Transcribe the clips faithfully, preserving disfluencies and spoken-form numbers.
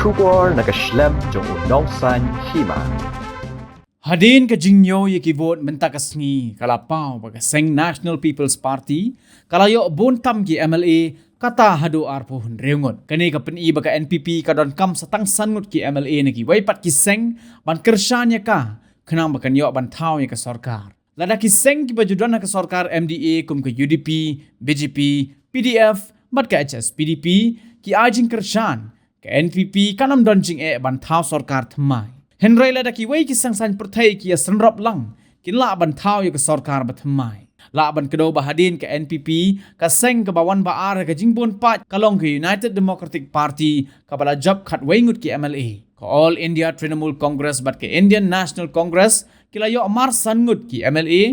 Khubor na ka shlem jong u Nongsaiñ Hima. Hadien ka jingñiew ïa ki vote mynta ka sngi, ka la paw ba ka seng National People's Party ka la ïoh bun tam ki M L A, kata haduh arphew hynriew ngut. Kane ka pyni ba ka N P P ka donkam sa tang san ngut ki M L A na kiwei pat ki seng ban kyrshan ïa ka, khnang ba kan ïoh ban thaw ïa ka sorkar. Lada ki seng kiba ju don ha ka sorkar M D A kum ka U D P, B J P, P D F bad ka H S P D P ki ai jingkyrshan, ka N P P kan ym don jingeh ban thaw sorkar thymmai. Hynrei lada kiwei ki seng saiñ pyrthei ki ïa synrop lang, kin lah ban thaw ïa ka sorkar ba thymmai. Lah ban kdew ba hadien ka N P P ka seng kaba wan ba ar ha ka jingbun paid ka long ka United Democratic Party kaba la jop khatwei ngut ki M L A. Ka All India Trinamool Congress bad ka Indian National Congress ki la ïoh mar san ngut ki M L A,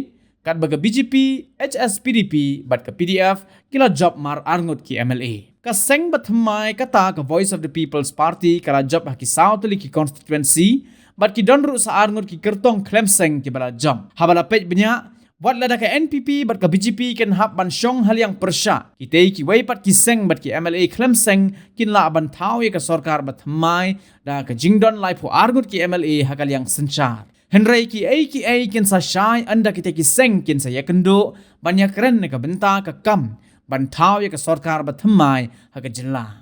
katba ka B J P, H S P D P bad ka P D F ki la jop mar ar ngut ki M L A. Ka seng ba thymmai kata ka Voice of the People's Party ka la jop ha ki saw tylli ki constituency, bad ki don ruh sa ar ngut ki kyrtong khlem seng kiba la jop. Haba la peit bniah, wat lada ka N P P bad ka B J P kin hap ban shong ha liang pyrshah, kitei kiwei pat ki seng bad ki M L A khlem seng kin lah ban thaw ïa ka sorkar ba thymmai da ka jingdon laiphew ar ngut ki M L A ha ka liang synshar. Hynrei kiei kiei kin sa shai ynda kitei ki seng kin sa ïakynduh ban ïakren na ka bynta ka kam ban thaw ïa ka sorkar ba thymmai ha ka jylla.